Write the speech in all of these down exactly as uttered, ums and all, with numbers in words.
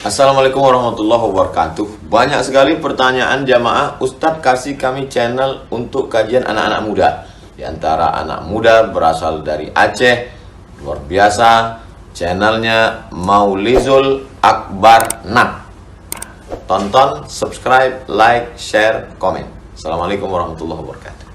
Assalamualaikum warahmatullahi wabarakatuh. Banyak sekali pertanyaan jamaah, "Ustadz, kasih kami channel untuk kajian anak-anak muda." Di antara anak muda berasal dari Aceh, luar biasa, channelnya Maulizul Akbar enam. Tonton, subscribe, like, share, komen. Assalamualaikum warahmatullahi wabarakatuh.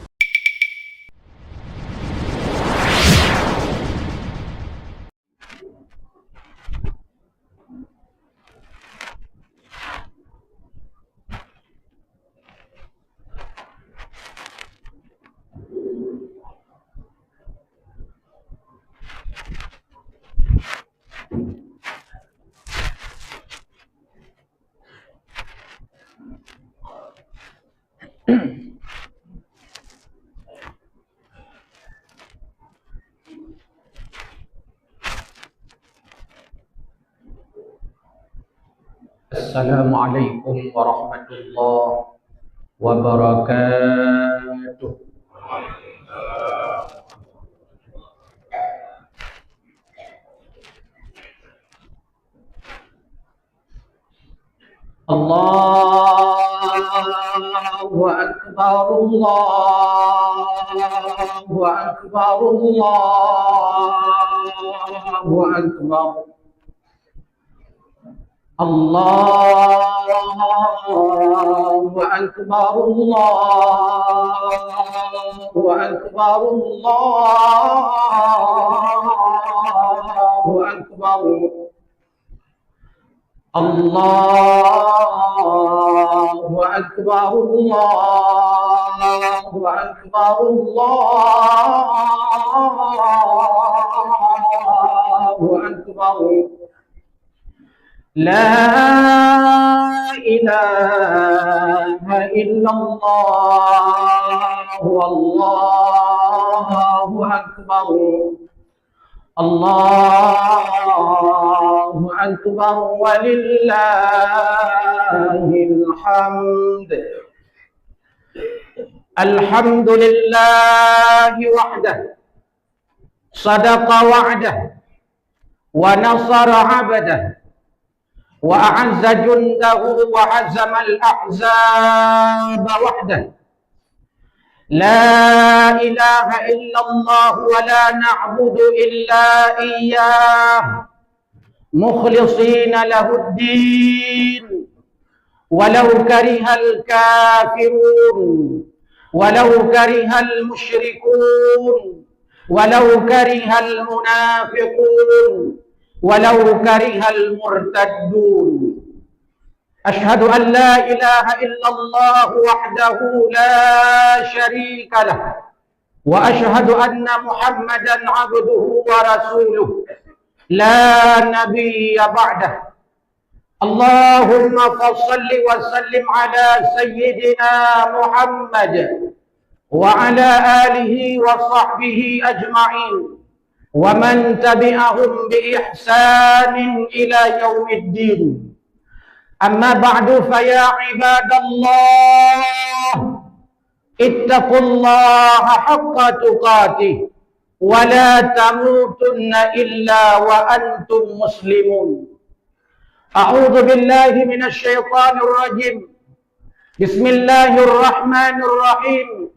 Assalamualaikum warahmatullahi wabarakatuh. Allahu akbar, Allahu akbar, Allahu akbar. Allahu akbar, Allahu akbar, Allahu akbar. Allahu akbar, Allahu akbar, Allahu akbar. La ilaha illallah, wallahu akbar. Allahu akbar walillahil hamd. Alhamdulillahi wahdah. Sadaqa wa'dah. Wa nasara 'abdah. Wa a'azza jundahu wa hazamal ahzaba wahdah. La ilaha illallah wa la na'budu illa iyyah, mukhlishina lahuddin, walau karihal kafirun, walau karihal musyrikun, walau karihal munafiqun, walau karihal murtaddun. Asyhadu an la ilaha illallah wahdahu la syarika lah, wa asyhadu anna Muhammadan abduhu wa rasuluh, la nabiyya ba'dah. Allahumma fashalli wa sallim ala sayyidina Muhammad wa ala alihi wa sahbihi ajma'in, wa man tabi'ahum bi ihsanin ila yaumiddin. Amma ba'du, fa ya ibadallah, ittaqullaha haqqa tuqatih, wa la tamutunna illa wa antum muslimun. A'udzu billahi minasy syaithanir rajim. Bismillahirrahmanirrahim.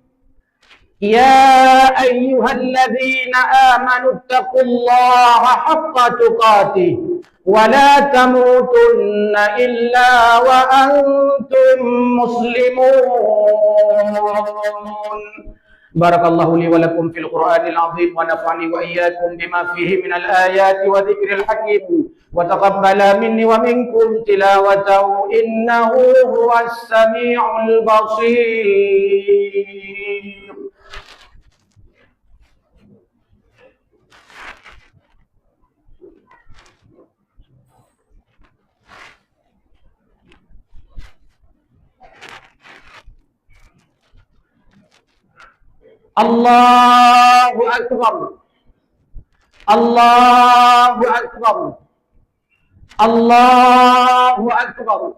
Ya ayyuhalladzina amanu taqullaha haqqa tuqatih wa la tamutunna illa wa antum muslimun. Barakallahu li wa lakum fil Qur'anil azim wa nafa'ani wa iyyakum bima fihi minal ayati wa dzikril hakim. Wa taqabbala minni wa minkum tilawatahu innahu huwas samiul basir. Allahu akbar. Allahu akbar. Allahu akbar.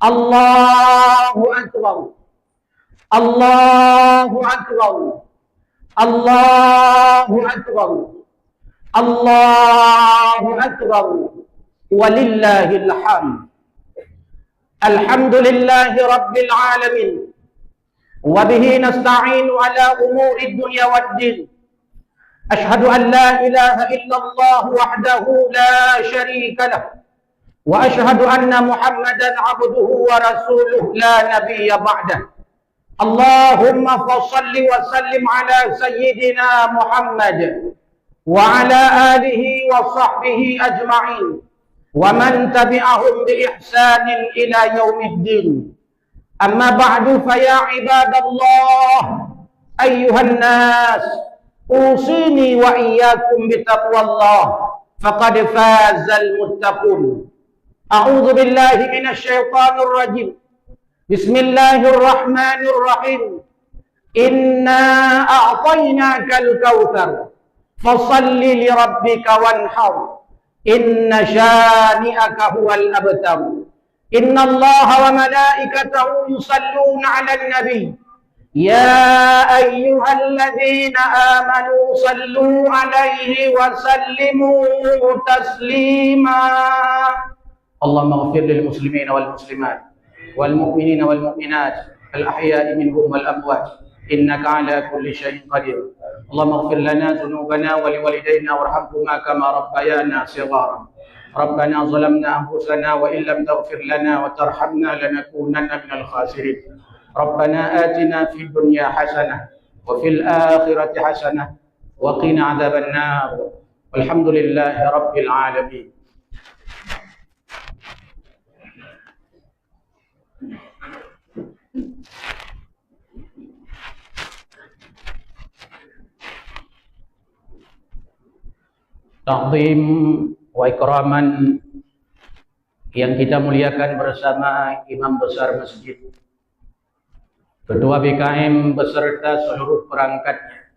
Allahu akbar. Allahu akbar. Allahu akbar. Allahu akbar. ولله الحمد. الحمد لله رب العالمين. وبه نستعين على أمور الدنيا والدين. أشهد أن لا إله إلا الله وحده لا شريك له. وأشهد أن محمدا عبده ورسوله لا نبي بعده. اللهم فصل وسلم على سيدنا محمد وعلى آله وصحبه أجمعين ومن تبعهم بإحسان إلى يوم الدين. أما بعد، فيا عباد الله، أيها الناس، أوصيني وإياكم بتقوى الله، فقد فاز المتقون. أعوذ بالله من الشيطان الرجيم. بسم الله الرحمن الرحيم. إنا أعطيناك الكوثر. فصل لربك وانحر. إن شانئك هو الأبتر. إن الله وملائكته يصلون على النبي. يا أيها الذين آمنوا صلوا عليه وسلموا تسليما. اللهم اغفر للمسلمين والمسلمات والمؤمنين والمؤمنات الأحياء منهم والأموات إنك على كل شيء قدير. اللهم اغفر لنا ذنوبنا ولوالدينا وارحمهما كما ربيانا صغارا. ربنا ظلمنا أنفسنا وإن لم تغفر لنا وترحمنا لنكونن من الخاسرين. ربنا آتنا في الدنيا حسنة وفي الآخرة حسنة وقنا عذاب النار. والحمد لله رب العالمين. Ta'zim wa ikraman yang kita muliakan bersama Imam Besar Masjid, Ketua B K M beserta seluruh perangkatnya,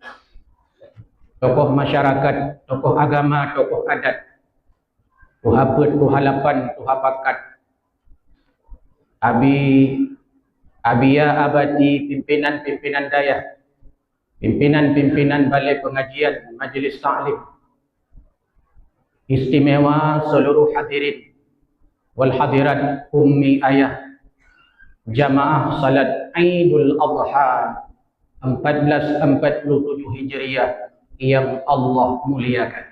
tokoh masyarakat, tokoh agama, tokoh adat, tuha peuet, tuha lapan, tuha pakat, abi, abiya, abati, pimpinan-pimpinan dayah, pimpinan-pimpinan balai pengajian, majelis taklim, istimewa seluruh hadirin wal hadirat, ummi ayah, jamaah salat Idul Adha empat belas empat puluh tujuh Hijriah yang Allah muliakan.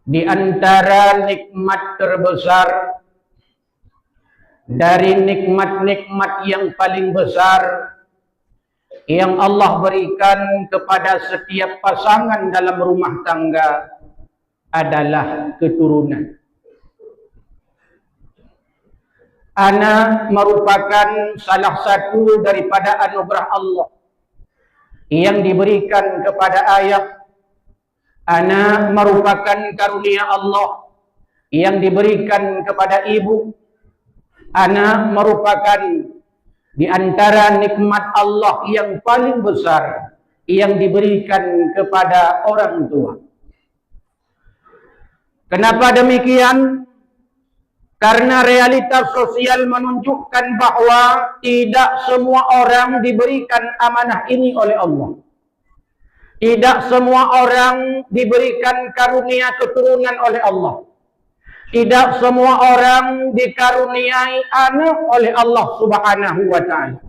Di antara nikmat terbesar dari nikmat-nikmat yang paling besar yang Allah berikan kepada setiap pasangan dalam rumah tangga adalah keturunan. Anak merupakan salah satu daripada anugerah Allah yang diberikan kepada ayah. Anak merupakan karunia Allah yang diberikan kepada ibu. Anak merupakan di antara nikmat Allah yang paling besar yang diberikan kepada orang tua. Kenapa demikian? Karena realitas sosial menunjukkan bahwa tidak semua orang diberikan amanah ini oleh Allah. Tidak semua orang diberikan karunia keturunan oleh Allah. Tidak semua orang dikaruniai anak oleh Allah Subhanahu wa Ta'ala.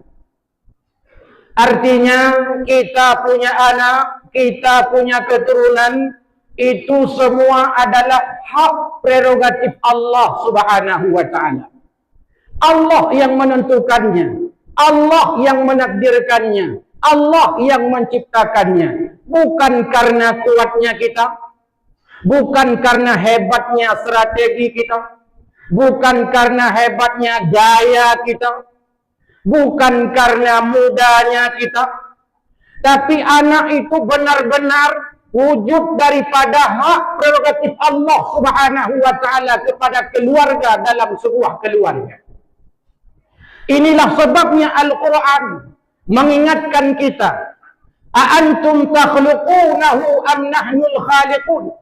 Artinya, kita punya anak, kita punya keturunan, itu semua adalah hak prerogatif Allah Subhanahu wa Ta'ala. Allah yang menentukannya, Allah yang menakdirkannya, Allah yang menciptakannya. Bukan karena kuatnya kita, bukan karena hebatnya strategi kita, bukan karena hebatnya gaya kita, bukan karena mudanya kita, tapi anak itu benar-benar wujud daripada hak prerogatif Allah Subhanahu wa Ta'ala kepada keluarga dalam sebuah keluarga. Inilah sebabnya Al-Quran mengingatkan kita, "A antum takhluqunahu am nahnul khaliqun?"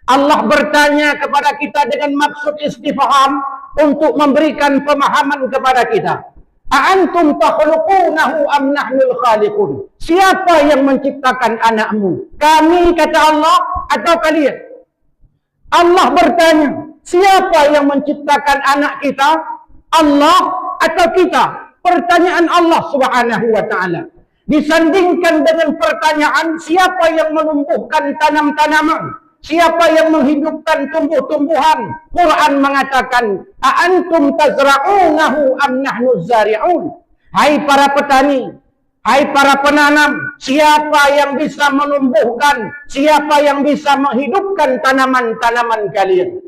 Allah bertanya kepada kita dengan maksud istifham untuk memberikan pemahaman kepada kita. "A antum takhluqunahu am nahnul khaliqun?" Siapa yang menciptakan anakmu? Kami, kata Allah, atau kalian? Allah bertanya, siapa yang menciptakan anak kita? Allah atau kita? Pertanyaan Allah Subhanahu wa Ta'ala disandingkan dengan pertanyaan, siapa yang menumbuhkan tanam-tanaman, siapa yang menghidupkan tumbuh-tumbuhan. Quran mengatakan, "A antum tazra'unahu am nahnuz zari'un?" Hai para petani, hai para penanam, siapa yang bisa menumbuhkan, siapa yang bisa menghidupkan tanaman-tanaman kalian?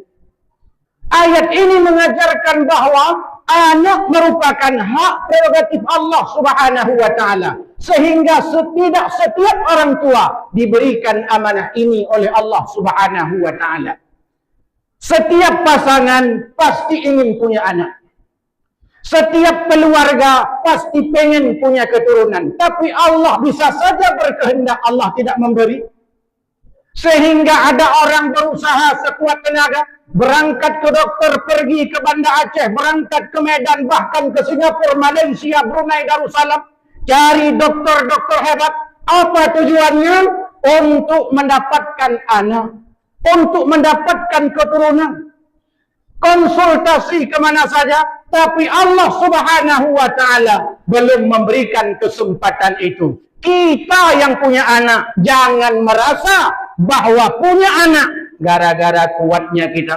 Ayat ini mengajarkan bahwa anak merupakan hak prerogatif Allah Subhanahu wa Ta'ala, sehingga setidak setiap orang tua diberikan amanah ini oleh Allah Subhanahu wa Ta'ala. Setiap pasangan pasti ingin punya anak. Setiap keluarga pasti pengen punya keturunan. Tapi Allah bisa saja berkehendak, Allah tidak memberi. Sehingga ada orang berusaha sekuat tenaga, berangkat ke dokter, pergi ke Banda Aceh, berangkat ke Medan, bahkan ke Singapura, Malaysia, Brunei Darussalam, cari dokter-dokter hebat. Apa tujuannya? Untuk mendapatkan anak, untuk mendapatkan keturunan. Konsultasi ke mana saja, tapi Allah Subhanahu wa Ta'ala belum memberikan kesempatan itu. Kita yang punya anak, jangan merasa bahwa punya anak gara-gara kuatnya kita.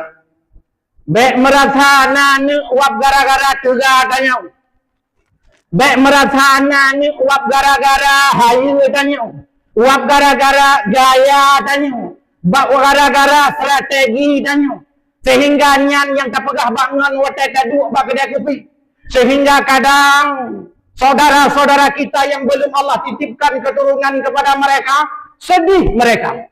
Bèk merasa na aneuk wab gara-gara teuga tanyoe. Bèk merasa na aneuk wab gara-gara hayeue tanyoe, wab gara-gara gaya tanyoe, bak gara-gara strategi tanyoe, sehingga nyan nyang tapeugah bak ngon watèe taduek bak keudè kupi. Sehingga kadang saudara-saudara kita yang belum Allah titipkan keturunan kepada mereka, sedih mereka.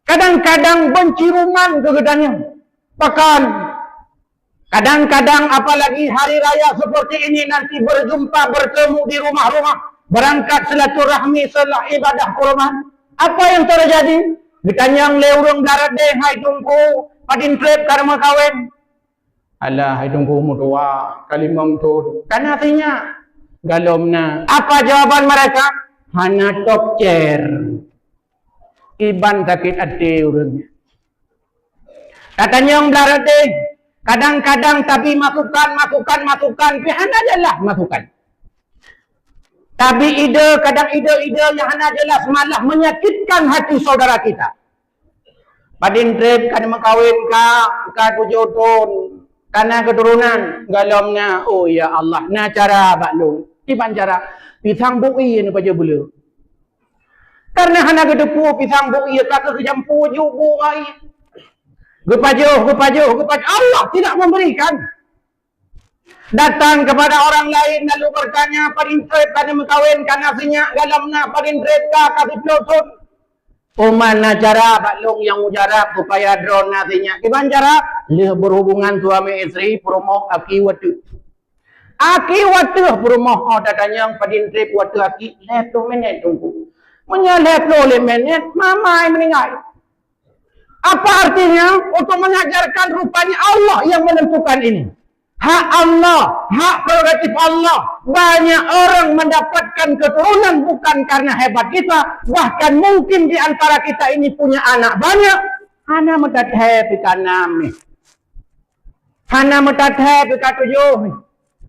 Kadang-kadang benci ruman keu geutanyoe. Bahkan kadang-kadang, apalagi hari raya seperti ini, nanti berjumpa, bertemu di rumah-rumah, berangkat silaturahmi setelah ibadah kurban. Apa yang terjadi? Geutanyong lé ureueng blah rot deh, "Hai Teungku, padum trép ka meukawen?" "Alah, hai Teungku, meutuah, ka limong thon." "Ka na sinyak?" "Gohlom na." Apa jawaban mereka? "Hana tokcer." Kiban sakét até ureueng. Tatanyong blah rot deh, kadang-kadang tabi masukan, masukan, masukan, tapi hana jelas masukan. Tabi ide, kadang ide-ide nyang hana jelas malah menyakitkan hati saudara kita. "Padum trép ka meukawen, Kak, ka tujoh thon, ka na keuturonan?" "Gohlom na." "Oh, ya Allah, na cara bak lôn." "Kiban cara?" "Pisang bui neupajoh buleuen." Karena hana geuteupeue pisang bui, ka keuh geujampu ju bu ngon ié. Geupajoh, geupajoh, geupajoh, Allah tidak memberikan. Datang kepada orang lain lalu bertanya, "Padum trép ka meukawen, ka na sinyak?" "Gohlom na." "Padum trép ka, ka siplôh thon?" "Teuma na cara bak lôn nyang mujarab supaya droe na sinyak." "Kiban cara?" "Lheueh berhubungan suami istri, peurumoh aki wateuh." Aki wateuh peurumoh, oh, tatanyong padum trép wateuh aki, lhèe plôh minèt, Teungku. Meunyoe lhèe plôh lhèe minèt, mama meuninggai. Apa artinya? Untuk mengajarkan rupanya Allah yang menentukan ini. Hak Allah, hak prerogatif Allah. Banyak orang mendapatkan keturunan bukan karena hebat kita, bahkan mungkin di antara kita ini punya anak banyak, hana meutateupeue ka nam. Hana meutateupeue ka tujoh.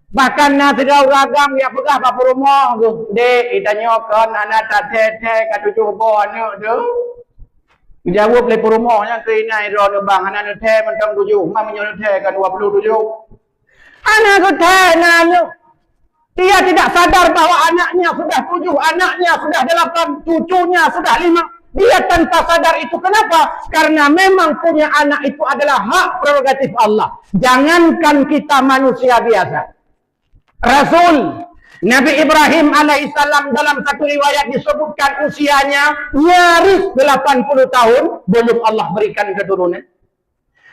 Bahkan na sidroe ureueng agam nyang peugah bak peurumoh geuh, "Dek, geutanyoe kon hana tateupeue ka tujoh boh aneuk teuh." Geujaweueb lé peurumoh nyan keu inan droeneuh, "Bang, hana neuteupeue mantong tujoh, ma meunyoe neuteupeue ka dua puluh tujoh." Hana geuteupeue na aneuk. Dia tidak sadar bahwa anaknya sudah tujuh, anaknya sudah delapan, cucunya sudah lima. Dia tanpa sadar itu. Kenapa? Karena memang punya anak itu adalah hak prerogatif Allah. Jangankan kita manusia biasa. Rasul, Nabi Ibrahim alaihissalam, dalam satu riwayat disebutkan usianya nyaris delapan puluh tahun, belum Allah berikan keturunan.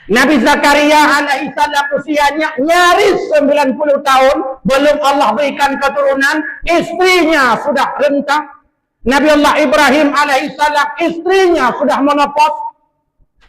Nabi Zakaria alaihissalam usianya nyaris sembilan puluh tahun, belum Allah berikan keturunan, istrinya sudah renta. Nabi Allah Ibrahim alaihissalam, istrinya sudah menopause,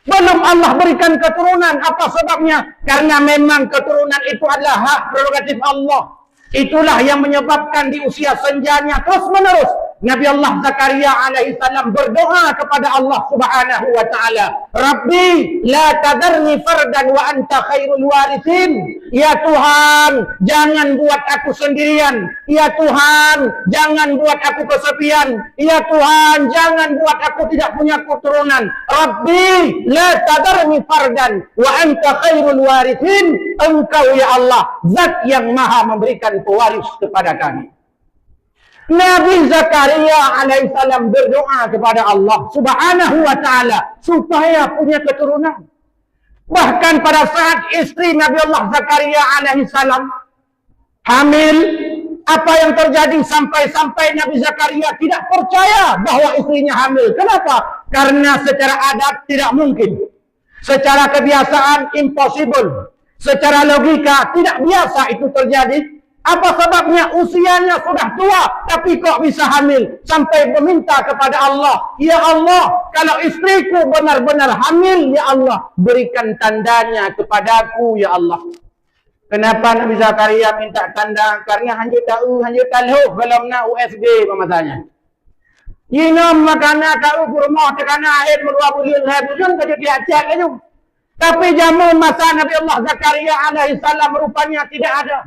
belum Allah berikan keturunan. Apa sebabnya? Karena memang keturunan itu adalah hak prerogatif Allah. Itulah yang menyebabkan di usia senjanya terus-menerus Nabi Allah Zakaria alaihissalam berdoa kepada Allah Subhanahu wa Ta'ala, "Rabbi, la tadharni fardan wa anta khairul warithin." Ya Tuhan, jangan buat aku sendirian. Ya Tuhan, jangan buat aku kesepian. Ya Tuhan, jangan buat aku tidak punya keturunan. Rabbi, la tadharni fardan wa anta khairul warithin. Engkau, ya Allah, zat yang maha memberikan pewaris kepada kami. Nabi Zakaria alaihissalam berdoa kepada Allah Subhanahu wa Ta'ala supaya punya keturunan. Bahkan pada saat istri Nabi Allah Zakaria alaihissalam hamil, apa yang terjadi sampai-sampai Nabi Zakaria tidak percaya bahwa istrinya hamil. Kenapa? Karena secara adat tidak mungkin. Secara kebiasaan impossible. Secara logika tidak biasa itu terjadi. Apa sebabnya? Usianya sudah tua, tapi kok bisa hamil? Sampai meminta kepada Allah, "Ya Allah, kalau istriku benar-benar hamil, ya Allah, berikan tandanya kepadaku, ya Allah." Kenapa Nabi Zakaria minta tanda? Karena hanjeuet taeu, hanjeuet talhoh dalam na U S G pemasanya. Inong makanan taeu peurumoh teukana akhé meudua buleuen, lhée buleuen ka jeuet diacak laju. Tapi jameun masa Nabi Allah Zakaria alaihissalam rupanya tidak ada.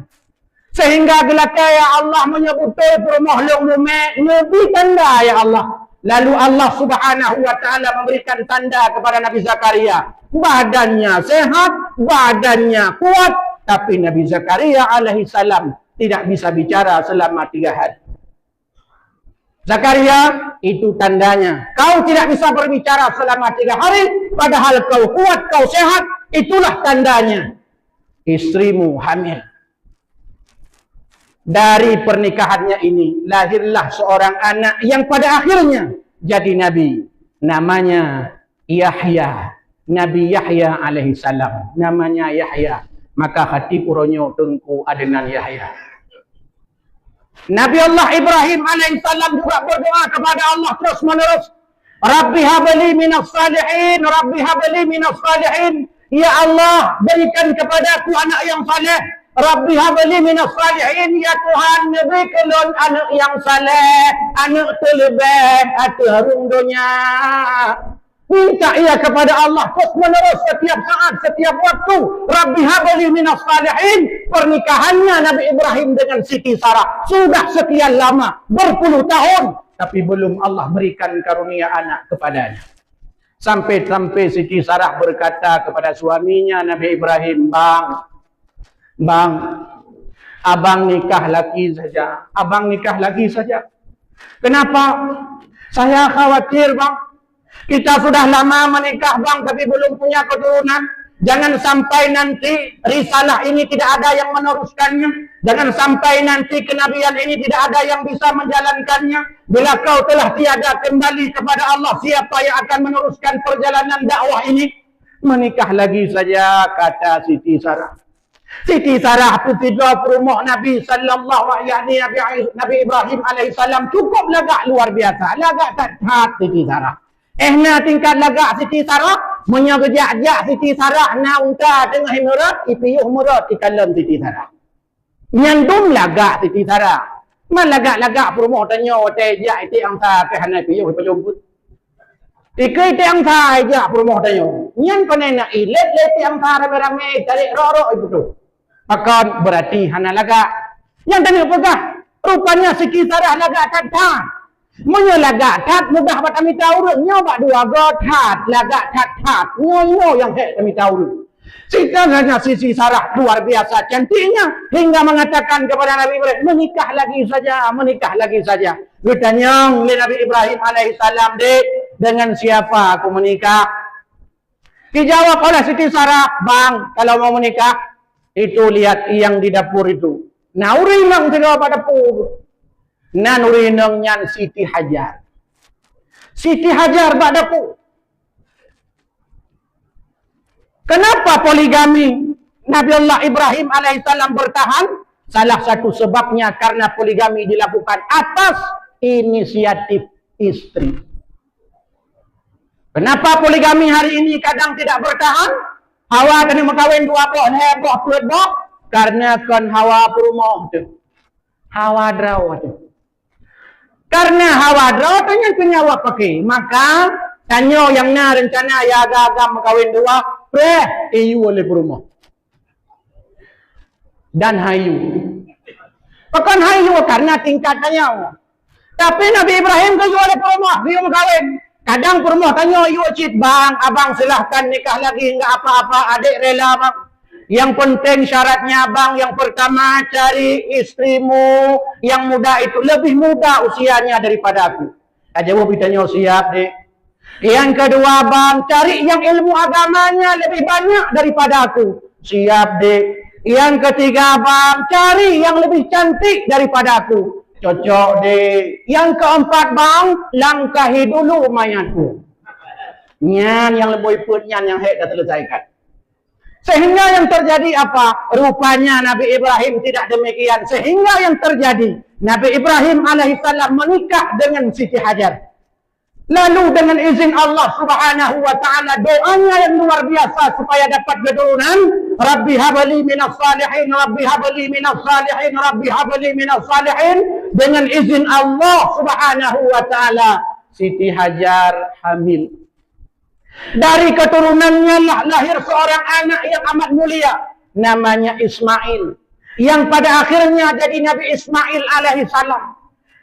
Sehingga geulakée, "Ya Allah, meunyoe beutôi peurumoh lôn mume, neubi tanda, ya Allah." Lalu Allah Subhanahu wa Ta'ala memberikan tanda kepada Nabi Zakaria. Badannya sehat, badannya kuat, tapi Nabi Zakaria alaihissalam tidak bisa bicara selama tiga hari. Zakaria, itu tandanya. Kau tidak bisa berbicara selama tiga hari, padahal kau kuat, kau sehat, itulah tandanya. Istrimu hamil. Dari pernikahannya ini, lahirlah seorang anak yang pada akhirnya jadi nabi. Namanya Yahya, Nabi Yahya alaihissalam, namanya Yahya. Maka khatib uroe nyoe Teungku Adnan Yahya. Nabi Allah Ibrahim alaihissalam juga berdoa kepada Allah terus menerus, "Rabbi habli minas salihin, Rabbi habli minas salihin." Ya Allah, berikan kepadaku anak yang saleh. "Rabbi habli minas salihin," ya Tuhan, neubri keu lôn aneuk nyang saleh, aneuk teuleubeh ateueh rhueng donya. Minta ia kepada Allah terus menerus setiap saat, setiap waktu. "Rabbi habli minas salihin." Pernikahannya Nabi Ibrahim dengan Siti Sarah sudah sekian lama, berpuluh tahun, tapi belum Allah berikan karunia anak kepadanya. Sampai-sampai Siti Sarah berkata kepada suaminya Nabi Ibrahim, "Bang, bang, abang nikah lagi saja, abang nikah lagi saja." "Kenapa?" "Saya khawatir, bang. Kita sudah lama menikah, bang, tapi belum punya keturunan. Jangan sampai nanti risalah ini tidak ada yang meneruskannya. Jangan sampai nanti kenabian ini tidak ada yang bisa menjalankannya. Bila kau telah tiada, kembali kepada Allah, siapa yang akan meneruskan perjalanan dakwah ini?" "Menikah lagi saja," kata Siti Sarah. Siti Sarah peusidroe peurumoh Nabi sallallahu alaihi, Nabi, Nabi Ibrahim alaihissalam cukup lagak luar biasa, lagak that-that Siti Sarah. Eh, na tingkat lagak Siti Sarah, meunyoe geujak-jak Siti Sarah na unta teungoh meurot, ipiôh meurot ikalon Siti Sarah. Nyan dum lagak Siti Sarah. Man lagak-lagak peurumoh tanyoe watée jak iték angsa keu hana ipiôh ipajoh buet. Ikeue iték angsa ijak peurumoh tanyoe. Nyan pane na ilét lé iték angsa ramé-ramé, tarek rok-rok iputôh. Pakon? Beurati hana lagak. Nyang taneuk peugah, rupanya Siti Sarah lagak that-that. Meunyoe lagak that, mudah bak tamita ureuëng. Nyoe bak dua goe that, lagak that-that. Nyoe, nyoe nyang hék tamita ureuëng. Sehingga Siti Sarah luar biasa cantiknya hingga mengatakan kepada Nabi Ibrahim, "Menikah lagi saja, menikah lagi saja." Geutanyong lé Nabi Ibrahim alaihissalam, "Dek, dengan siapa aku menikah?" Dijawab oleh Siti Sarah, "Bang, kalau mau menikah, itu lihat yang di dapur itu." Na ureuëng inong sidroe bak dapur. Nan ureuëng inong nyan Siti Hajar. Siti Hajar bak dapur. Kenapa poligami Nabi Allah Ibrahim alaihissalam bertahan? Salah satu sebabnya karena poligami dilakukan atas inisiatif istri. Kenapa poligami hari ini kadang tidak bertahan? Hawa keuneuk meukawen dua boh, lhée boh, peuet boh, karena kon hawa peurumoh teuh. Hawa droe teuh. Karena hawa droe teuh nyan keu nyan awak paké, maka tanyoe nyang na reuncana ya agam-agam meukawen dua, preh iyue lé peurumoh. Dan hayu. Pakon hayu? Karena tingkat tanyoe. Tapi Nabi Ibrahim geuyue lé peurumoh, geuyue meukawen. Kadang peurumoh tanyoe yue cit, "Bang, abang silahkan nikah lagi, enggak apa-apa, adek rela, Bang. Yang penting syaratnya, Bang, yang pertama cari istrimu yang muda itu, lebih muda usianya daripada aku." Ka jaweueb tanyoe, "Siap, Dek." Yang kedua, Bang, cari yang ilmu agamanya lebih banyak daripada aku. Siap, Dek. Yang ketiga, Bang, cari yang lebih cantik daripada aku. Cocok, Dek. Yang keempat, Bang, langkahi dulu mayatku. Nyan nyang leumboi peuet nyan nyang hék ka selesaikan. Sehingga yang terjadi apa? Rupanya Nabi Ibrahim tidak demikian. Sehingga yang terjadi, Nabi Ibrahim alaihissalam menikah dengan Siti Hajar. Lalu dengan izin Allah Subhanahu wa Ta'ala, doanya yang luar biasa supaya dapat keturunan, "Rabbi habli minas salihin, Rabbi habli minas salihin, Rabbi habli minas salihin." Dengan izin Allah Subhanahu wa Ta'ala, Siti Hajar hamil. Dari keturunannya lah lahir seorang anak yang amat mulia, namanya Ismail, yang pada akhirnya jadi Nabi Ismail alaihissalam.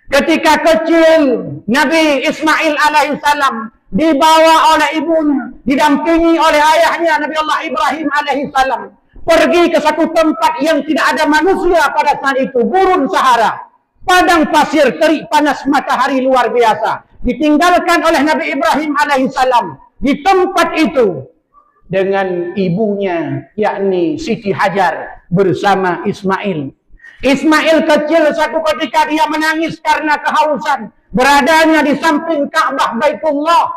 Ketika kecil, Nabi Ismail alaihissalam dibawa oleh ibunya, didampingi oleh ayahnya, Nabi Allah Ibrahim alaihissalam, pergi ke satu tempat yang tidak ada manusia pada saat itu, gurun Sahara, padang pasir, terik panas matahari luar biasa. Ditinggalkan oleh Nabi Ibrahim alaihissalam di tempat itu dengan ibunya, yakni Siti Hajar bersama Ismail. Ismail kecil, satu ketika dia menangis karena kehausan, beradanya di samping Ka'bah Baitullah.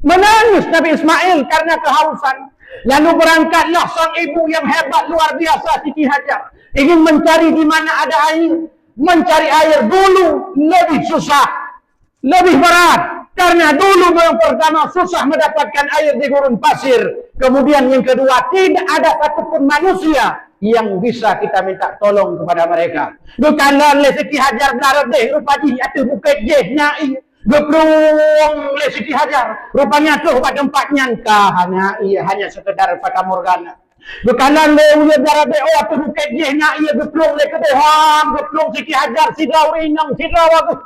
Menangis Nabi Ismail karena kehausan. Lalu berangkatlah sang ibu yang hebat luar biasa, Siti Hajar, ingin mencari di mana ada air. Mencari air dulu lebih susah, lebih berat. Karena dulu yang pertama susah mendapatkan air di gurun pasir. Kemudian yang kedua, tidak ada satupun manusia yang bisa kita minta tolong kepada mereka. Geukalon lé Siti Hajar blah reudeh, rupa jih ateueh bukét jih na ié. Geuplueng lé Siti Hajar, rupanya troh bak teumpat nyan ka hana ié, hanya sekedar fatamorgana. Geukalon lé uleue blah reudeh, oh, ateueh bukét jih na ié, geuplueng lé keudeh, ham, geuplueng Siti Hajar, sidroe ureueng inong, sidroe bagoe.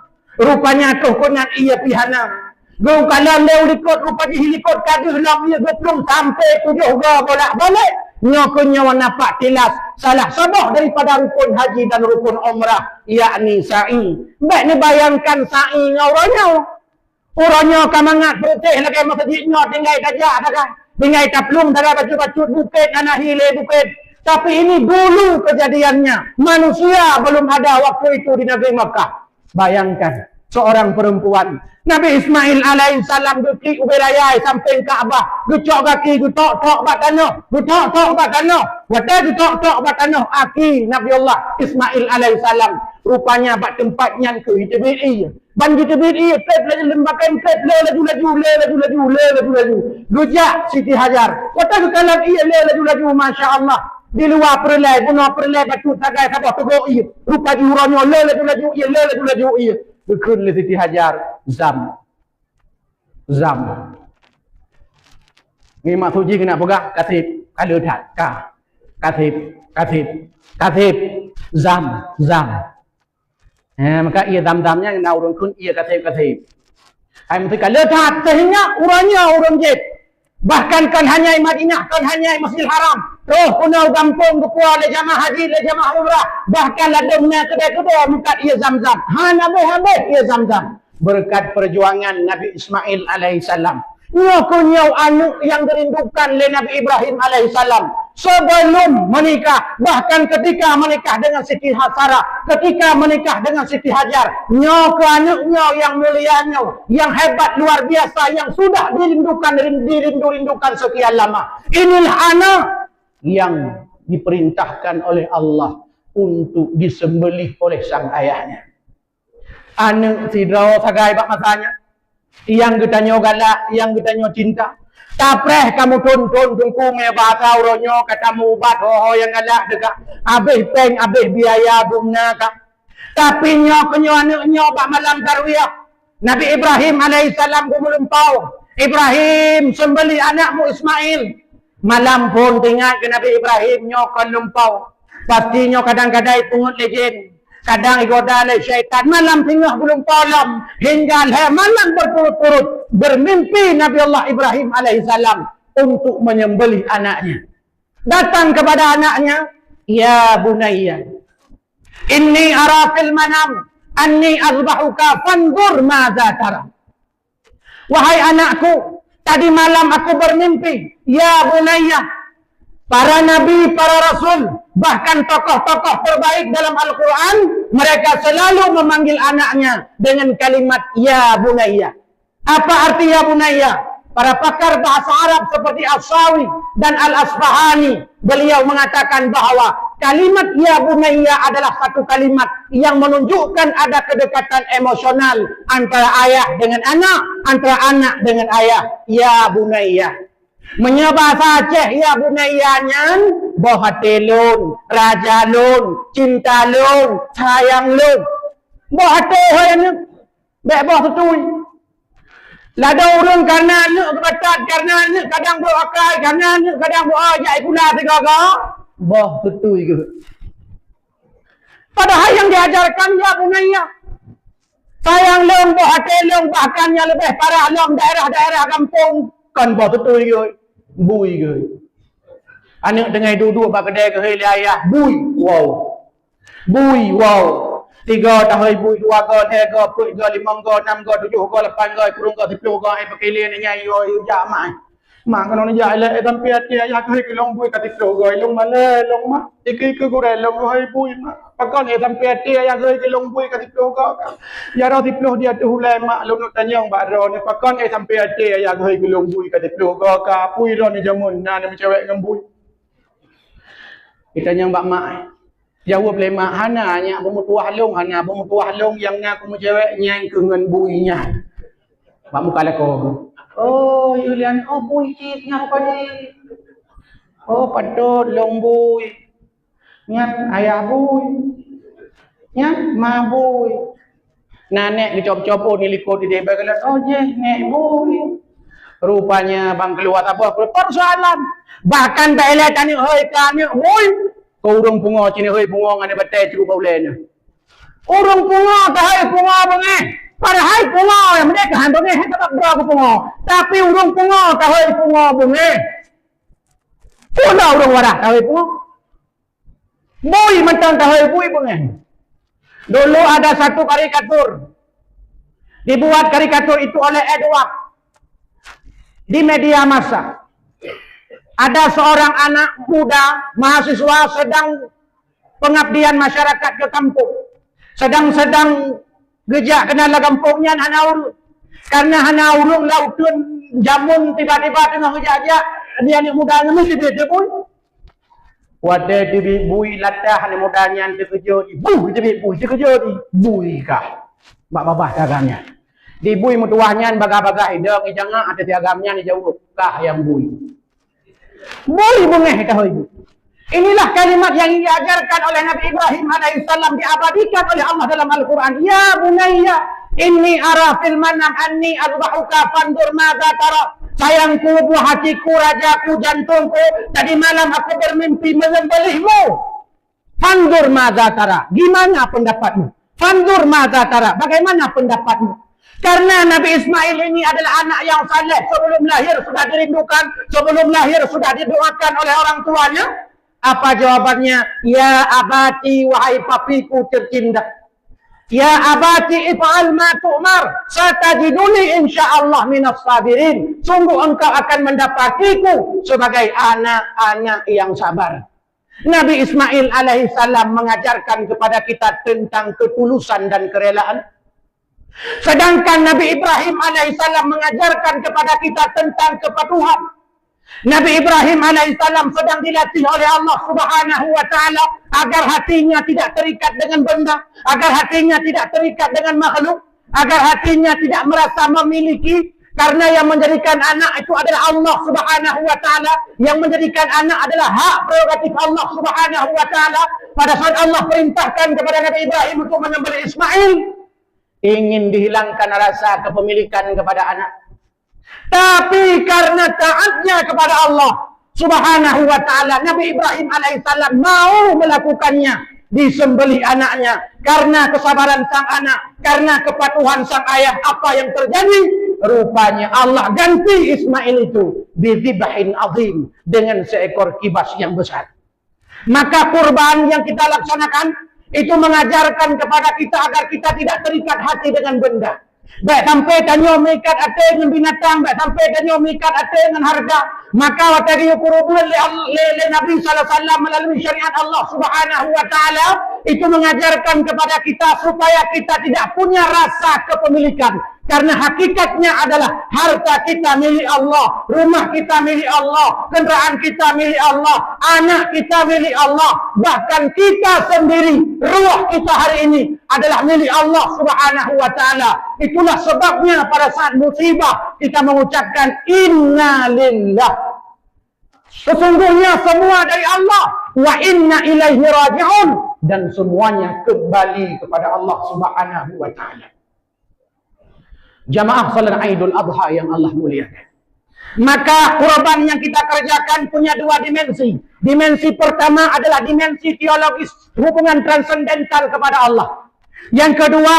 Rupanya troh keunan ié pih hana. Geukalon lé u likot, rupa jih likot ka deuh lom ié, geuplueng sampoe tujoh goe bolak-balik. Nyoe keuh nyoe na pat tilas salah saboh daripada rukun haji dan rukun umrah, yakni sa'i. Bèk neubayangkan sa'i ngon uroe nyoe. Uroe nyoe ka mangat peureuteh lagèe meuseujid nyoe, tinggai tajak sagai, tinggai taplueng sagai bacut-bacut bukét, hana hi lé bukét. Tapi ini dulu kejadiannya. Manusia belum ada waktu itu di negeri Makkah. Bayangkan, seorang perempuan, Nabi Ismail alaihissalam geuklik ubé raya sampéng Ka'bah, geucok gaki, geutok-tok bak tanoh, geutok-tok bak tanoh. Watèe geutok-tok bak tanoh, aki Nabi Allah Ismail alaihissalam, rupanya bak teumpat nyan keuh jiteubiet ié. Ban jiteubiet ié, trép laju lam bakén, trép lé laju-laju, lé laju-laju, lé laju-laju. Geujak Siti Hajar. Watèe geukalon ié lé laju-laju, masya Allah. Di luwa peureulèe, bunoe peureulèe bacut sagai saboh teugok ié. Rupa jih uroe nyoe lé laju-laju ié, lé laju-laju ié. Geukheun lé Siti Hajar, "Zam. Zam." Ngieng maksud jih keuneuk peugah, "Ka sép, ka le that, ka. Ka sép, ka sép, ka sép. Zam, zam." Eh, maka ié Zam-Zam nyan na ureueng kheun ié ka sép, ka sép. Hai meusti ka le that, sehingga uroe nyoe ureueng jieb. Bahkan kon hanya i Madinah, kon hanya i Masjidil Haram. Troh keunoe gampông geupuwoe lé jamaah haji, lé jamaah umrah. Bahkan ladôm na keudè-keudè meukat ié Zam-Zam. Hana habéh-habéh ié Zam-Zam. Berkat perjuangan Nabi Ismail alaihissalam. Nyoe keuh nyoe aneuk nyang geurindukan lé Nabi Ibrahim alaihissalam sebelum menikah, bahkan ketika menikah dengan Siti Sarah, ketika menikah dengan Siti Hajar. Nyoe keuh aneuk nyoe nyang mulia nyoe, nyang hebat luar biasa, yang sudah dirindukan, dirindu-rindukan sekian lama. Inilah anak yang diperintahkan oleh Allah untuk disembelih oleh sang ayahnya. Aneuk sidroe sagai bak masa nyan, nyang geutanyoe galak, nyang geutanyoe cinta. Tapreh kamoe thon-thon teungku, meubaca uroe nyoe ka tameuubat ho-ho nyang galak teuka. Abéh péng, abéh biaya bungna ka. Tapi nyoe keunyoe aneuk nyoe bak malam tarwiyah, Nabi Ibrahim alaihissalam geumeulimpau, "Ibrahim, seumbeuléh anakmu Ismail." Malam phon teuingat keu Nabi Ibrahim nyoe kon limpau. Pasti nyoe kadang-kadang ipeungét lé jén, kadang igoda lé syaitan. Malam singoh geulumpau lom, hingga lhée malam berturut-turut bermimpi Nabi Allah Ibrahim alaihissalam untuk menyembelih anaknya. Datang kepada anaknya, "Ya bunayya, inni ara fil manam anni azbahuka fanzur madza tara." Wahai anakku, tadi malam aku bermimpi, ya bunayya. Para nabi, para rasul, bahkan tokoh-tokoh terbaik dalam Al-Quran, mereka selalu memanggil anaknya dengan kalimat ya bunayya. Apa arti ya bunayya? Para pakar bahasa Arab seperti As-Sawi dan Al-Asfahani, beliau mengatakan bahwa kalimat ya bunayya adalah satu kalimat yang menunjukkan ada kedekatan emosional antara ayah dengan anak, antara anak dengan ayah. Ya bunayya. Meunyoe bahasa Aceh, ya bunayya nyan, boh até lôn, raja lôn, cinta lôn, sayang lôn. Boh até hai aneuk, bék boh tutui. Ladôm ureuëng karena aneuk geubatat, karena aneuk kadang brok akai, karena aneuk kadang brok ai jak sikula sigoe-goe, boh tutui geuh. Padahai yang diajarkan ya bunayya. Sayang lôn, boh até lôn, bahkan nyang leubeh parah lom daerah-daerah gampông, kon boh tutui geuh, bui geuh. Aneuk teungoh duek-duek bak keudè geuhôi lé ayah, bui, wow. Bui, wow. Tiga tahôi bui, dua go, lhée go, peuet go, limong go, nam go, tujoh go, lapan go, kureueng go, siploh go, ai pakilian nyai, yo, yo, jak mak. Mak, keunoe jak ilée, eh, sampai até ayah geuhôi keu lôn bui ka siploh go, lôn malée, lôn mak. Ike-ike gurée lôn geuhôi bui, mak. Pakon eh sampai até ayah geuhôi keu lôn bui ka siploh go ka. Ya roh siploh di ateueh ulée, mak, lôn tanyong bak droeneuh, pakon eh sampai até ayah geuhôi keu lôn bui ka siploh go ka. Pui droeneuh jameun na meucewek ngon bui. Itanyong bak mak. Jaweueb lé mak, "Hana, nyak beumeutuwah lôn, hana beumeutuwah lôn, nyang na kumeucewek nyan keuh ngon bui nyan." Bak muka lakoe. "Oh, Yulian, oh, bui cit nyan rupajih. Oh, patot lôn bui. Nyan ayah bui. Nyan ma bui." Na nék geucop-cop ôn di likot di debée geulat, "Oh, jeh nék bui." Rupanya bang keuluwa saboh persoalan. Bahkan bak ilée taneuk hôi keu aneuk bui. Keu ureuëng pungo cit neuk hôi pungo ngon batée cit bak ulée nyoe. Ureuëng pungo tahôi pungo beungéh. Padahai pungo nyang meudeh keuhan beungéh, sabab droe keu pungo. Tapi ureuëng pungo tahôi pungo beungéh. Puna ureuëng wadah tahôi pungo. Bui mantong tahôi bui beungéh. Dulu ada satu karikatur. Dibuat karikatur itu oleh Edward di media massa. Ada seorang anak muda mahasiswa sedang pengabdian masyarakat ke kampung. Sedang-sedang geujak keunan lam gampông nyan hana ureuëng. Karena hana ureuëng, lam uteuen jameun tiba-tiba teungoh geujak-jak, di aneuk muda nyan meusti teubiet bui. Watée teubiet bui latah aneuk muda nyan teukeujot, buh teubiet bui, teukeujot bui kah. Bak babah agam nyan. Di bui meutuwah nyan bagah-bagah idong ijangak ateueh agam nyan ijaweueb, "Kah nyang bui." Bui beungéh tahôi bui. Inilah kalimat yang diajarkan oleh Nabi Ibrahim alaihissalam, diabadikan oleh Allah dalam Al-Quran. "Ya bunayya, inni ara fil manam anni azbahuka fanzur madza tara." Sayangku, buah hatiku, rajaku, jantungku, tadi malam aku bermimpi menyembelihmu. Fanzur madza tara. Gimana pendapatmu? Fanzur madza tara. Bagaimana pendapatmu? Karena Nabi Ismail ini adalah anak yang saleh, sebelum lahir sudah dirindukan, sebelum lahir sudah didoakan oleh orang tuanya. Apa jawabannya? "Ya abati, wahai papiku tercinta. Ya abati, if'al ma tu'mar, satajiduni insyaallah minas sabirin." Sungguh engkau akan mendapatiku sebagai anak-anak yang sabar. Nabi Ismail alaihissalam mengajarkan kepada kita tentang ketulusan dan kerelaan. Sedangkan Nabi Ibrahim alaihissalam mengajarkan kepada kita tentang kepatuhan. Nabi Ibrahim alaihissalam sedang dilatih oleh Allah Subhanahu wa taala agar hatinya tidak terikat dengan benda, agar hatinya tidak terikat dengan makhluk, agar hatinya tidak merasa memiliki, karena yang menjadikan anak itu adalah Allah Subhanahu wa taala, yang menjadikan anak adalah hak prerogatif Allah Subhanahu wa taala. Pada saat Allah perintahkan kepada Nabi Ibrahim untuk menyembelih Ismail, ingin dihilangkan rasa kepemilikan kepada anak. Tapi karena taatnya kepada Allah Subhanahu wa Ta'ala, Nabi Ibrahim alaihissalam mau melakukannya, disembelih anaknya. Karena kesabaran sang anak, karena kepatuhan sang ayah, apa yang terjadi? Rupanya Allah ganti Ismail itu bidhibhin azim, dengan seekor kibas yang besar. Maka kurban yang kita laksanakan itu mengajarkan kepada kita agar kita tidak terikat hati dengan benda. Baik sampai tanyoe meuikat até ngon binatang, baik sampai tanyoe meuikat até ngon harta. Maka watée geuyue kurban lé, lé, lé Nabi sallallahu alaihi wasallam melalui syariat Allah Subhanahu wa Ta'ala, itu mengajarkan kepada kita supaya kita tidak punya rasa kepemilikan. Karena hakikatnya adalah harta kita milik Allah, rumah kita milik Allah, kendaraan kita milik Allah, anak kita milik Allah, bahkan kita sendiri, ruh kita hari ini adalah milik Allah Subhanahu wa Ta'ala. Itulah sebabnya pada saat musibah kita mengucapkan innalillah. Sesungguhnya semua dari Allah, wa inna ilaihi raji'un, dan semuanya kembali kepada Allah Subhanahu wa Ta'ala. Jamaah salat Idul Adha yang Allah muliakan. Maka kurban yang kita kerjakan punya dua dimensi. Dimensi pertama adalah dimensi teologis, hubungan transendental kepada Allah. Yang kedua,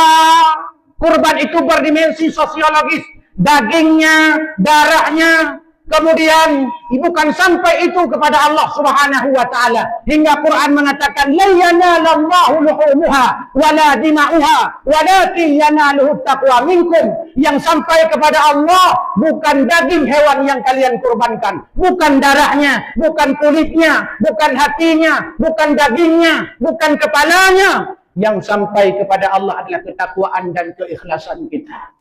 kurban itu berdimensi sosiologis, dagingnya, darahnya, kemudian bukan sampai itu kepada Allah Subhanahu wa Ta'ala. Hingga Quran mengatakan, "Lan yanalallahu luhumuha wala dima'uha, walakin yanaluhu taqwa minkum." Yang sampai kepada Allah bukan daging hewan yang kalian kurbankan, bukan darahnya, bukan kulitnya, bukan hatinya, bukan dagingnya, bukan kepalanya. Yang sampai kepada Allah adalah ketakwaan dan keikhlasan kita.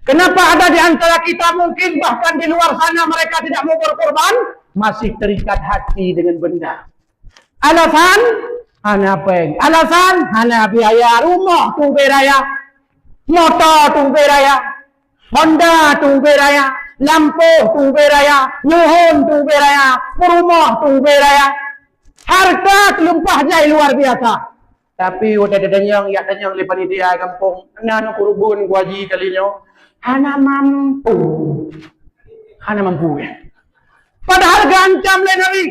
Kenapa ada di antara kita mungkin bahkan di luar sana mereka tidak mau berkorban? Masih terikat hati dengan benda. Alasan? Hana péng. Alasan? Hana biaya. Rumoh teubiet raya. Moto teubiet raya. Honda teubiet raya. Lampôh teubiet raya. Nyuhun teubiet raya. Peurumoh teubiet raya. Harta teulimpah jai luar biasa. Tapi watée tatanyong, jak tanyong lé panitia gampông, "Na nyoe kurban ku haji kali nyoe?" Hana mampu. Hana mampu, ya. Padahal geuancam lé Nabi,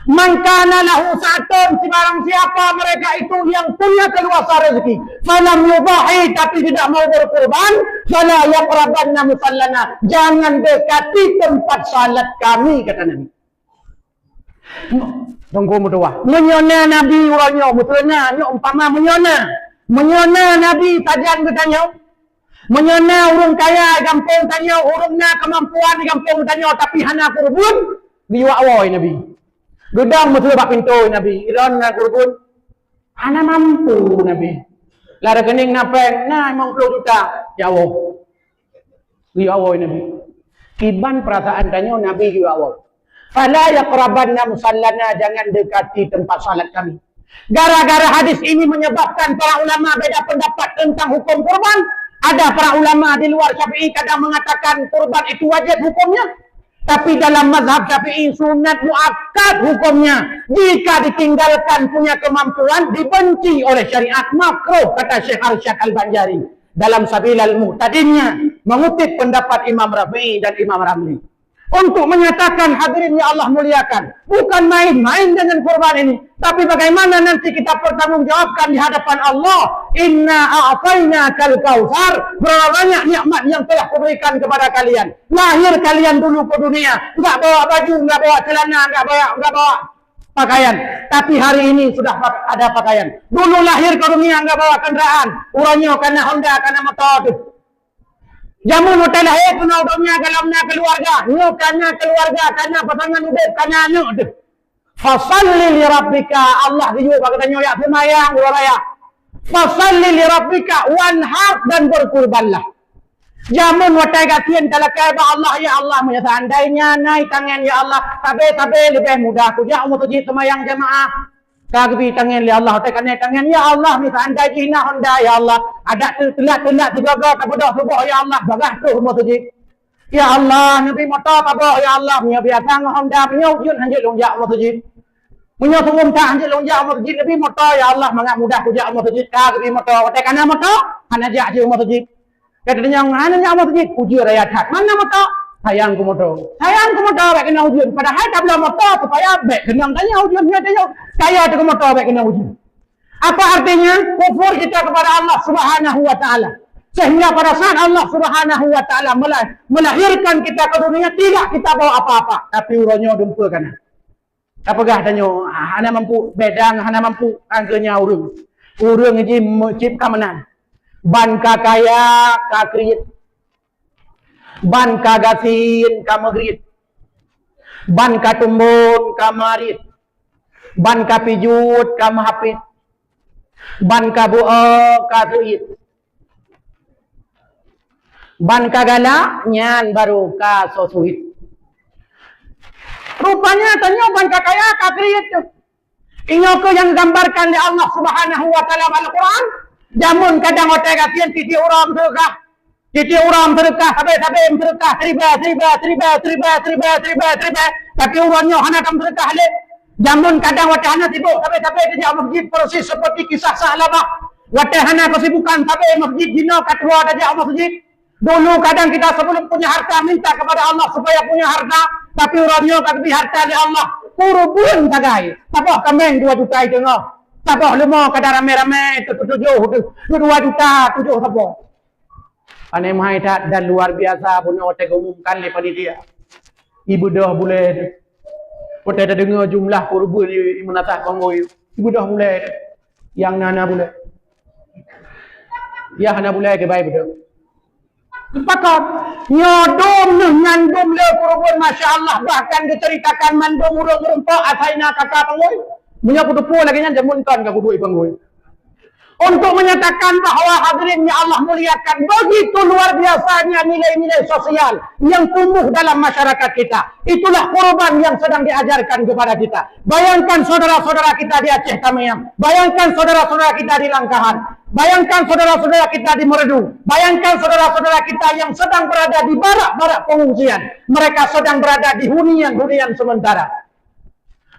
"Man kana lahu sa'atun," sibarang siapa mereka itu yang punya keluasa rezeki, "falam yudhahi," tapi tidak mau berkurban, "fala yaqrabanna musallana," jangan dekati tempat salat kami, kata Nabi. Teungku meutuah. Meunyoe na Nabi uroe nyoe, meuteuna nyoe umpama meunyoe na. Meunyoe na Nabi sajan geutanyoe. Meunyoe na ureuëng kaya di gampông tanyoe, ureuëng na keumampuan di gampông tanyoe, tapi hana kurban, geuyue awai Nabi. Geudong meuteue bak pintoe Nabi, "Droeneuh na kurban?" Hana mampu Nabi. Lam rekening na péng, na limong ploh juta. Ya Allah. Geuyue awai Nabi. Kiban perasaan tanyoe Nabi geuyue awai. "Fala yaqrabanna musallana," jangan dekati tempat salat kami. Gara-gara hadis ini menyebabkan para ulama beda pendapat tentang hukum kurban. Ada para ulama di luar Syafi'i kadang mengatakan kurban itu wajib hukumnya. Tapi dalam mazhab Syafi'i sunat muakkad hukumnya. Jika ditinggalkan punya kemampuan, dibenci oleh syariat, makruh, kata Syekh Arsyad Al-Banjari dalam Sabilal Muhtadinnya, mengutip pendapat Imam Rafi'i dan Imam Ramli. Untuk menyatakan, hadirin yang Allah muliakan, bukan main-main dengan kurban ini. Tapi bagaimana nanti kita pertanggungjawabkan di hadapan Allah? "Inna a'tainakal kautsar." Berapa banyak nikmat yang telah kuberikan kepada kalian. Lahir kalian dulu ke dunia, enggak bawa baju, enggak bawa celana, enggak bawa, enggak bawa pakaian. Tapi hari ini sudah pak-, ada pakaian. Dulu lahir ke dunia enggak bawa kendaraan. Uroe nyoe kana Honda, kana moto teuh. Jameun watée lahé keunoe donya gohlom na keuluwarga, nyoe kana keuluwarga, kana pasangan udeb, kana aneuk teuh. Fasalli li rabbika, Allah geuyue bak geutanyoe jak seumayang uroe raya. Fasalli li rabbika wanhar, dan berkurbanlah. Jameun watée gasien talakée bak Allah, "Ya Allah, meunyoe seandainya na itangen, ya Allah, sabe-sabe leubeh mudah kujak u meuseujid seumayang jamaah." Ka geubi tangen lé Allah, watée ka na itangen, "Ya Allah, meunyoe seandai jih na Honda, ya Allah, adak teu-, teulat-teulat sigoe-goe tabeudôh suboh, ya Allah, bagaih troh u meuseujid." Ya Allah, neubi moto saboh, ya Allah, meunyoe biasa ngon Honda, meunyoe ujeuen hanjeuet lôn jak u meuseujid. Meunyoe seuuem that hanjeuet lôn jak u meuseujid, leubeh moto, ya Allah, mangat mudah kujak u meuseujid, ka geubri moto. Watèe ka na moto, hana jak cit u meuseujid. Ka teudeungoe hana jak u meuseujid, ujeuen raya that. Mana moto? Sayang keu moto. Sayang keu moto bèk keunong ujeuen. Padahai tabloe moto supaya bèk keunong tanyoe ujeuen, nyoe tanyoe kaya teuh keu moto bèk keunong ujeuen. Apa artinya? Kufur kita kepada Allah Subhanahu wa Ta'ala. Sehingga pada saat Allah Subhanahu wa Ta'ala mela-, melahirkan kita ke dunia, tidak kita bawa apa-apa. Tapi uroe nyoe dumpeue ka na. Tapeugah tanyoe, hana mampu, bedang hana mampu, angkeunya ureueng. Ureueng jih meucit ka meunan. Ban ka kaya, ka kriet. Ban ka gasien, ka meugriet. Ban ka tumbon, ka marit. Ban ka pijuet, ka meuhapit. Ban ka bu-e, ka seuit. Ban ka galak, nyan baru ka soe suit. Rupanya tanyoe ban ka kaya, ka kriet teuh. Inyoe keuh nyang geugambarkan lé Allah Subhanahu wa Ta'ala bak Al-Quran. Jameun kadang watèe gasien tiep-tiep uroe meuseudeukah. Tiep-tiep uroe meuseudeukah, sabe-sabe meuseudeukah, seriba, seriba, seriba, seriba, seriba, seriba, seriba. Tapi uroe nyoe hana tameuseudeukah lé. Jameun kadang watèe hana sibuk, sabe-sabe tajak meuseujid, persis seperti kisah Sa'labah. Watèe hana keusibukan, sabe meuseujid, jinoe ka tuha tajak meuseujid. Dulu kadang kita sebelum punya harta minta kepada Allah supaya punya harta, tapi uroe nyoe ka geubri harta lé Allah. Kureubeuen sagai, saboh kaméng dua juta iteungoh. Saboh leumo kadang ramé-ramé teutujoh, dua juta tujoh saboh. Aneuk meuhai that dan luar biasa bunoe watèe geumumkan lé panitia. Ibeudôh bulèe teuh. Watèe tadeungoe jumlah kureubeuen i, i meunasah panggôi, ibeudôh bulèe teuh. Nyang na-na bulèe. Nyang hana bulèe keubai beudôh. Sepakat. Nyoe dum neuh nyan dum le kureubeuen, masya Allah, bahkan geuceritakan mandum ureueng-ureueng po asai na kaka panggôi. Meunyoe kuteupeu lagèe nyan, jameun kon ka kuduek i panggôi. Untuk menyatakan bahwa hadirin yang Allah muliakan, begitu luar biasanya nilai-nilai sosial yang tumbuh dalam masyarakat kita. Itulah kurban yang sedang diajarkan kepada kita. Bayangkan saudara-saudara kita di Aceh Tamiang, bayangkan saudara-saudara kita di Langkahan, bayangkan saudara-saudara kita di Meredu, bayangkan saudara-saudara kita yang sedang berada di barak-barak pengungsian. Mereka sedang berada di hunian-hunian sementara.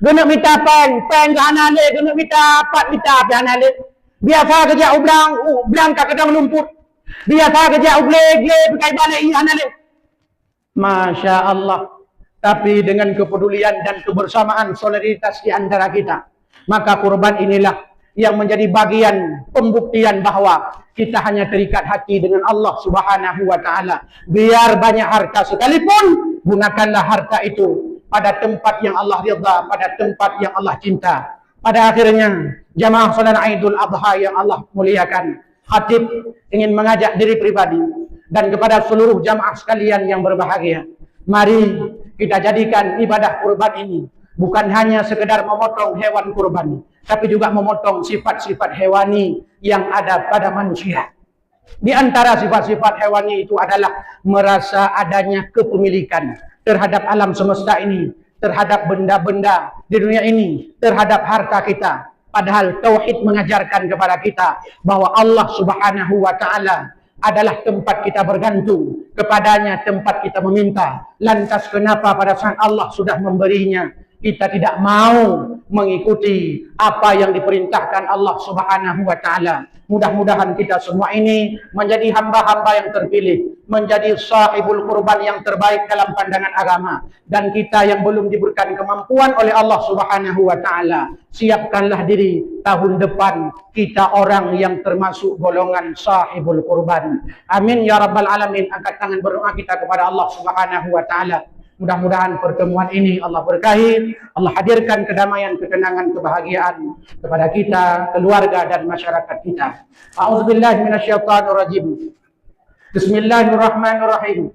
Geuneuk mita péng, péng ka hana lé, geuneuk mita pat mita pih hana lé. Biasa geujak u blang, u blang ka keudong lumpur. Biasa geujak u glé, glé pih ka ibalek ié hana lé. Masya Allah. Tapi dengan kepedulian dan kebersamaan, solidaritas di antara kita, maka kurban inilah yang menjadi bagian pembuktian bahwa kita hanya terikat hati dengan Allah Subhanahu wa Ta'ala. Biar banyak harta sekalipun, gunakanlah harta itu pada tempat yang Allah ridha, pada tempat yang Allah cinta. Pada akhirnya, jamaah salat Idul Adha yang Allah muliakan, Khatib ingin mengajak diri pribadi dan kepada seluruh jamaah sekalian yang berbahagia, mari kita jadikan ibadah kurban ini bukan hanya sekedar memotong hewan kurban, tapi juga memotong sifat-sifat hewani yang ada pada manusia. Di antara sifat-sifat hewani itu adalah merasa adanya kepemilikan terhadap alam semesta ini, terhadap benda-benda di dunia ini, terhadap harta kita. Padahal tauhid mengajarkan kepada kita bahwa Allah Subhanahu wa Ta'ala adalah tempat kita bergantung, kepada-Nya tempat kita meminta. Lantas, kenapa pada saat Allah sudah memberinya, kita tidak mau mengikuti apa yang diperintahkan Allah Subhanahu wa Ta'ala? Mudah-mudahan kita semua ini menjadi hamba-hamba yang terpilih, menjadi sahibul kurban yang terbaik dalam pandangan agama. Dan kita yang belum diberikan kemampuan oleh Allah Subhanahu wa Ta'ala, siapkanlah diri tahun depan kita orang yang termasuk golongan sahibul kurban. Amin ya rabbal alamin. Angkat tangan berdoa kita kepada Allah Subhanahu wa Ta'ala. Mudah-mudahan pertemuan ini Allah berkahi, Allah hadirkan kedamaian, ketenangan, kebahagiaan kepada kita, keluarga dan masyarakat kita. A'udzubillahi minasyaitonirrajim. Bismillahirrahmanirrahim.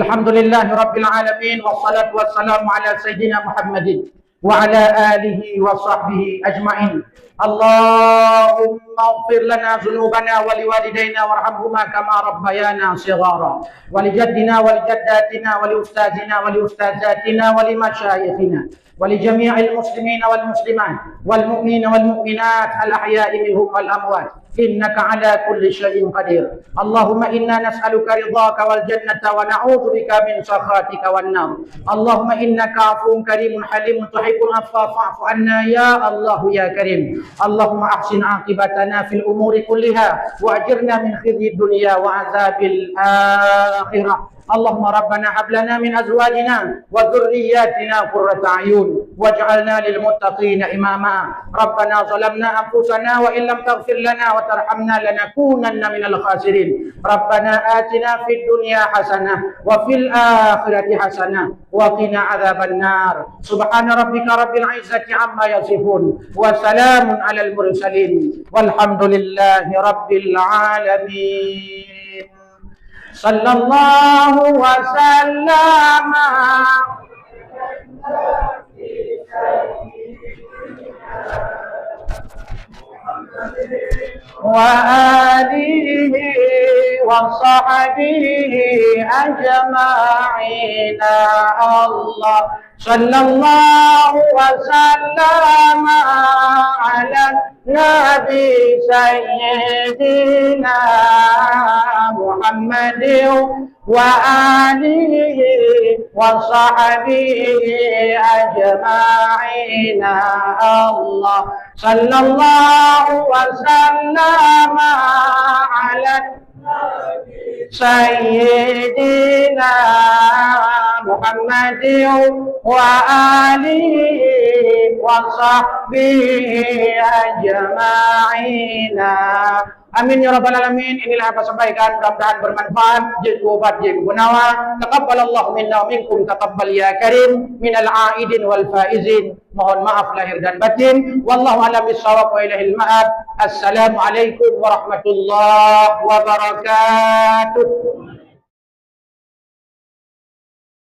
Alhamdulillahirabbil alamin, wassalatu wassalamu ala sayyidina Muhammadin wa ala alihi wa sahbihi ajma'in. Allahumma ighfir lana dzunubana wa liwalidaina warhamhuma kama rabbayana shighara. Wa lijaddina wa lijaddatina wa liustazina wa liustazatina wa limasyayikhina. ولجميع المسلمين والمسلمات والمؤمنين والمؤمنات الأحياء منهم والأموات إنك على كل شيء قدير. اللهم إنا نسألك رضاك والجنة ونعوذ بك من سخطك والنار. اللهم إنك عفو كريم حليم تحب العفو فاعف عنا يا الله يا كريم. اللهم أحسن عاقبتنا في الأمور كلها وأجرنا من خزي الدنيا وعذاب الآخرة. اللهم ربنا هب لنا من أزواجنا وذرياتنا قرة أعين واجعلنا للمتقين إماما. ربنا ظلمنا أنفسنا وإن لم تغفر لنا وترحمنا لنكونن من الخاسرين. ربنا آتنا في الدنيا حسنة وفي الآخرة حسنة وقنا عذاب النار. سبحان ربك رب العزة عما يصفون وسلام على المرسلين والحمد لله رب العالمين. صلى الله وسلم وآله وصحبه أجمعين. الله صلى الله وسلم على النبي سيدنا محمد وآله وصحبه أجمعين. الله صلى الله وسلم على سيدنا محمد وآله وصحبه أجمعين. Amin ya rabbal alamin. Inilah apa sampaikan, mudah-mudahan bermanfaat. Jeuet keu ubat, jeuet keu peunawa. Taqabbalallahu minna wa minkum, taqabbal ya karim, minal aidin wal faizin. Mohon maaf lahir dan batin. Wallahu a'lam bishawab wa ilaihil ma'ab. Assalamualaikum warahmatullahi wabarakatuh.